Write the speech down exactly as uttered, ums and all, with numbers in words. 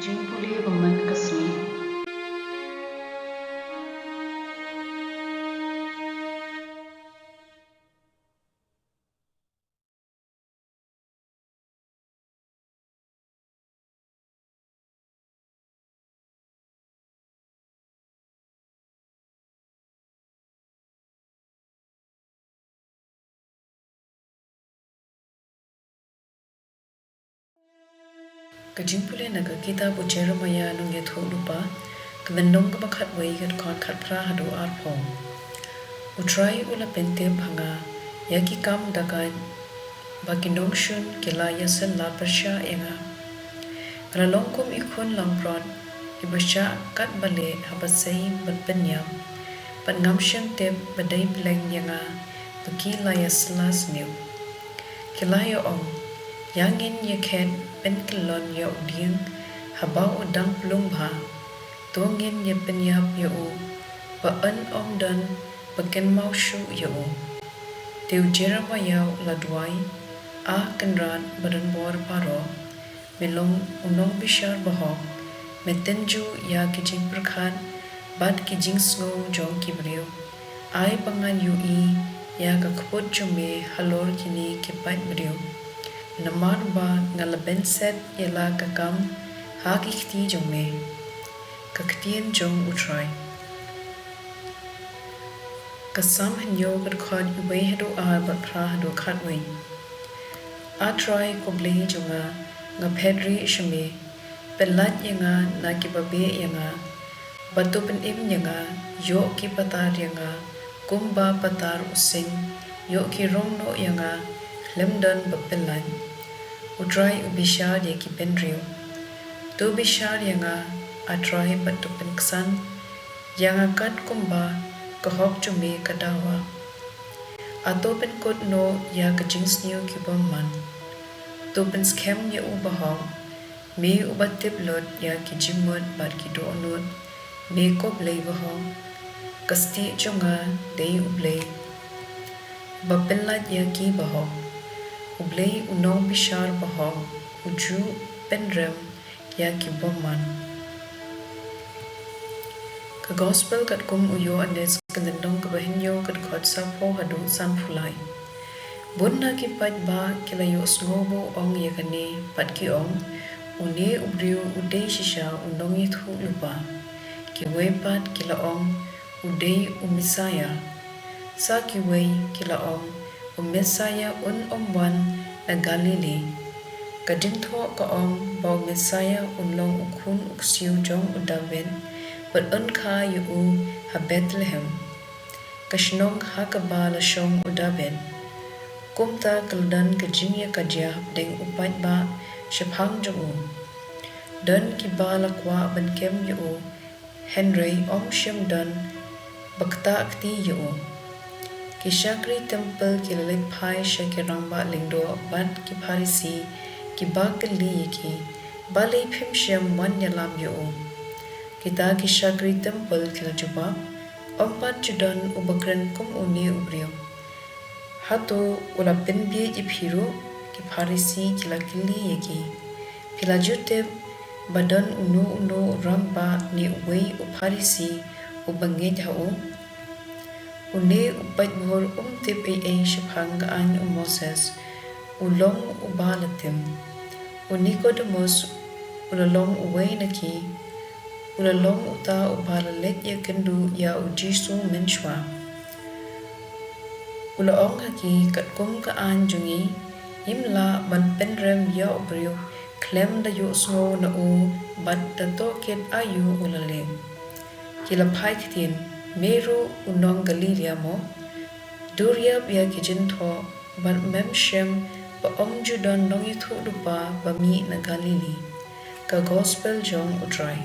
Jingpule ba man ka sngi. Ka jingpule na ka kitab u Jeremiah nongïathuhlypa, ka lynnong kaba khatwei, ka dkhot khatphra haduh arphew. U Trai u la pyntip ha nga ïa ki kam da ka, ba ki nongshun ki la ïasylla pyrshah ïa nga. Nga la long kum i khun langbrot, iba shah kat ba leh haba sei ban pynïap, bad ngam shym tip ba dei pleng ïa nga ba ki la ïasylla sniew. Ki la ïa ong, ïa ngin ïa khet pynkyllon ïa u dieng haba u dang plung bha. To ngin ïa pynïap ïa u ba yn ym don ba kynmaw shuh ïa u. Te u Jeremiah u la duwai, A Kynrad badonbor baroh, me long u nongbishar bahok, me tynjuh ïa ki jingpyrkhat bad ki jingsngew jong ki briew. Ai ba ngan ïohi ïa ka kput jong me halor kine ki paid briew, namar ba nga la bynset ïa la ka kam ha ki kti jong me. Ka ktien jong u Trai. Ka Salm hynñiew, ka dkhot wei haduh ar bad phra haduh khatwei. A Trai, ko Blei jong nga, nga phet rieh sha me. Pynlait ïa nga na kiba beh ïa nga, bad to pynim ïa nga. Ïoh ki patar ïa nga kumba patar u sing, ïoh ki rong noh ïa nga khlem don ba pynlait. U Trai u bishar ïa ki bynriew. To bishar ïa nga, A Trai, bad to pynksan ïa nga kat kumba ka hok jong me ka dawa. Hato pynkut noh ïa ka jingsniew ki bymman. To pynskhem ïa u bahok, me uba tip lut ïa ki jingmut bad ki dohnud, me ko Blei bahok. Ka stieh jong nga dei U Blei, ba pynlait ïa ki bahok. U Blei u nongbishar bahok, u ju pynrem ïa ki bymman. Ka Gospel katkum u Ïoannis, ka lynnong kaba hynñiew, ka dkhot sawphew haduh sanphew lai. Bun na ki paidbah ki la ïohsngew ba u ong ïa kane, bad ki ong, Une u briew u dei shisha u nongïathuhlypa. Kiwei pat ki la ong, U dei u Messaïah. Sa kiwei ki la ong, U Messaïah un ym wan na Galili. Ka jingthoh ka ong ba u Messaïah un long u khun u ksiew jong u Dabid, bad un kha ïa u ha Bethlehem, ka shnong ha kaba la shong u Dabid. Kumta ka la don ka jingïakajia hapdeng u paidbah shaphang jong u. Don kiba la kwah ban kem ïa u, hynrei ym shym don ba ktah kti ïa u. Ki shakri templ ki la leit phai sha ki rangbah lyngdoh bad ki Pharisi, kiba kylli ïa ki, Balei phim shym wan ïalam ïa u? Kita ki shakri templ ki la jubab, Ym pat ju don uba kren kum une u briew. Hato u la pynbiej ïa phi ruh? Ki Pharisi ki la kylli ïa ki, Phi la ju tip ba don uno uno u rangbah ne uwei u Pharisi uba ngeit ha u? Une u paidbah um tip ei ei shaphang ka aiñ u Moses, u long uba la tim. U Nikodemus u la long uwei na ki, u la long uta uba la leit ïakynduh ïa u Jisu mynshuwa. U la ong ha ki, Katkum ka aiñ jong ngi, ngim lah ban pynrem ïa u briew khlem da ïohsngew na u bad da tohkit aïu u la leh. Ki la phai ktien, Me ruh u nong Galilea mo? Dur ïap ïa ki jingthoh, bad mem shem ba ym ju don nongïathuhlypa ba mih na Galili. Ka Gospel jong u Trai.